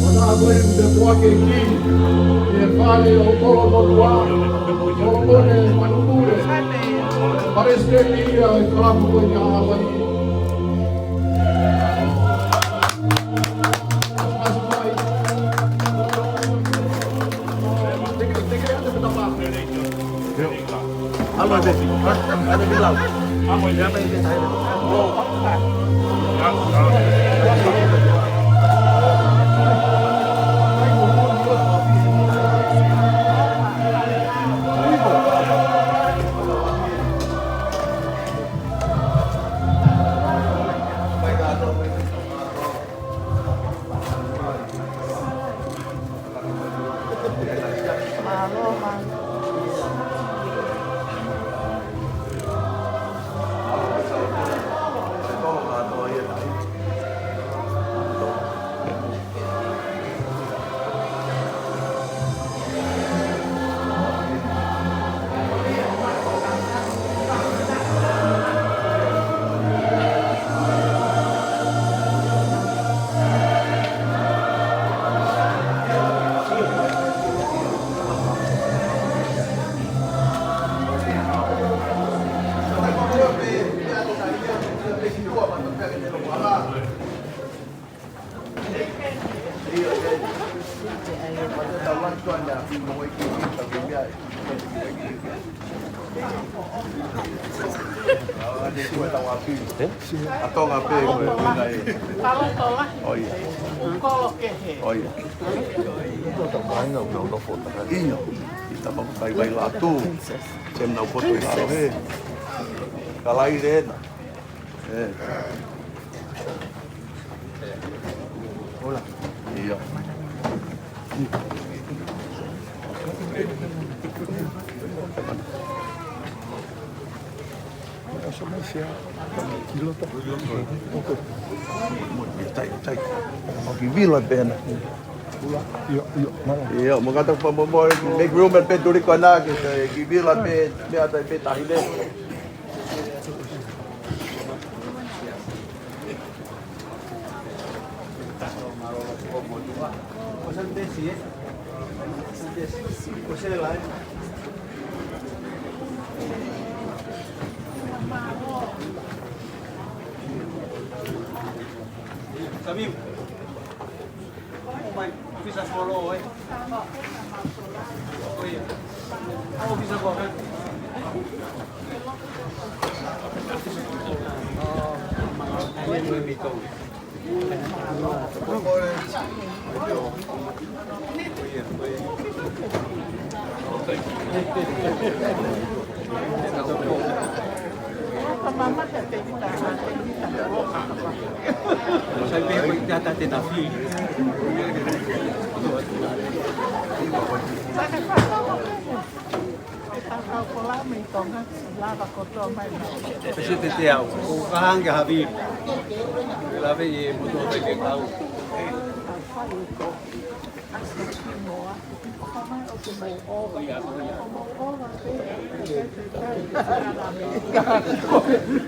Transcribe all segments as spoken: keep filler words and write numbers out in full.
Ua tā koe te poake ki he fale ʻo Kolomotuʻa, Solomone Manupule. Palesiteni ia ʻo e kalapu ko ia ʻa Hawaiʻi. ʻA Tonga pē ko e ʻuhinga ē. Kalotola. ʻOia. Kolo kehe. ʻOia. ʻIo. ʻI Tapapaivailatu. Sem nau poto ʻi lalo he. Kalaile ena. ʻE. ʻIo. ʻIo, tai, tai. ʻOku vila pē ena. ʻIo, ʻio, mana. ʻIo, mo kata pa mo mo, make room and bed duri kona ke, ke vila pē, meʻa tai pē tahine. Samim. Ko la mei Tonga, lava kotoa mai na. Pesi te te au, ko ka hangē ha vili. Lave e motu o te ke kau.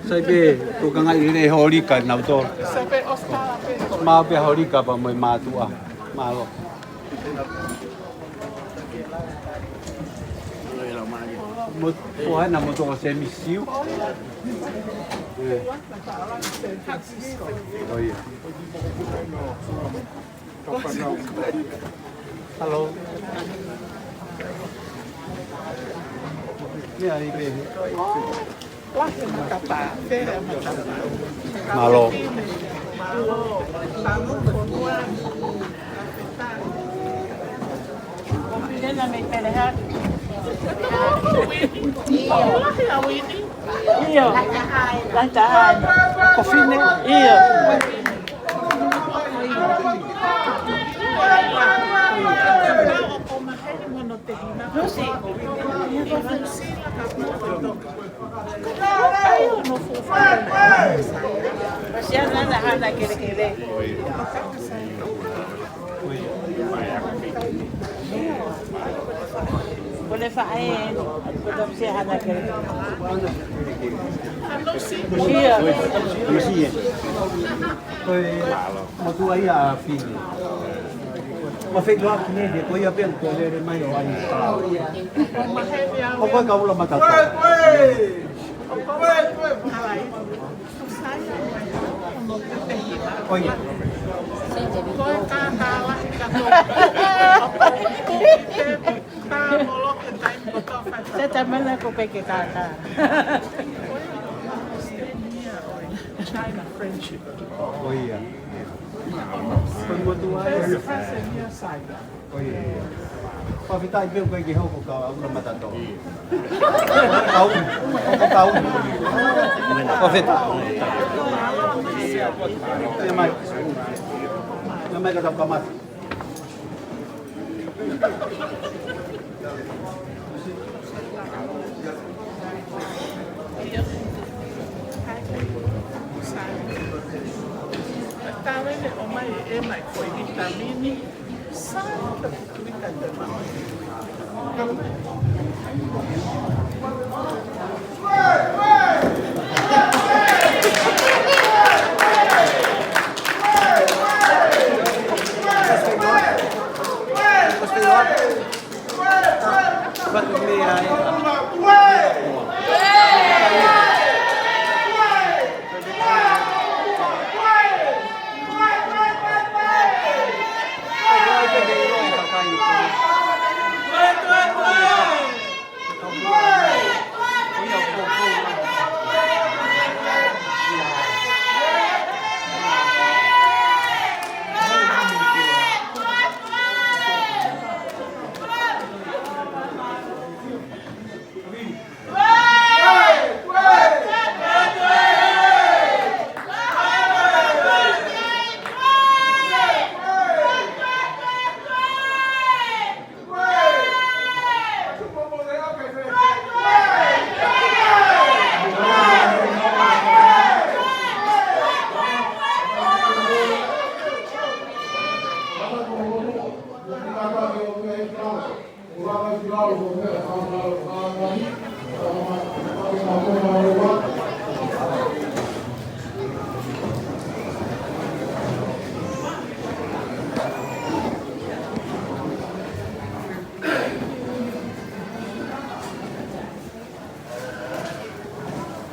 Sai pē, ko ka ngai le holika nau tō. Sai pē Oscar pē. Mau pē holika pea mo e mātuʻa. Mālō. Mo, ko hana mo toko se misiu. ʻE. ʻOia. Hello. Ia, i pe. Mālō. Mālō. Ko Fine na mei Pelehaki. ʻIo. Lahi ʻa Uini. ʻIo. Lahi taha. Ko Fine. ʻIo. Lucy. Lucy, ana, ana, hana kelekele. Ko le faʻē, ko le faʻē hana kelekele. ʻIo. Ko e motuʻa ia ʻa Fine. Ma fei loa ki ne, ko ia pē ko lele mai ʻo ai. ʻO ko e kaula matata. ʻOia. Se tamana ko peke kaka. China friendship. ʻOia. Ko e motuʻa ia. ʻOia. Fakafetaʻi pē ʻoku ʻikai ke hoko ka ʻaula matata. Kau, kau. Fakafetaʻi. Ia mai. Ia mai ka tau kamata. Tālele ʻo mai e mai ko e vitamini. Sa ka tuʻu ʻi ka te mama.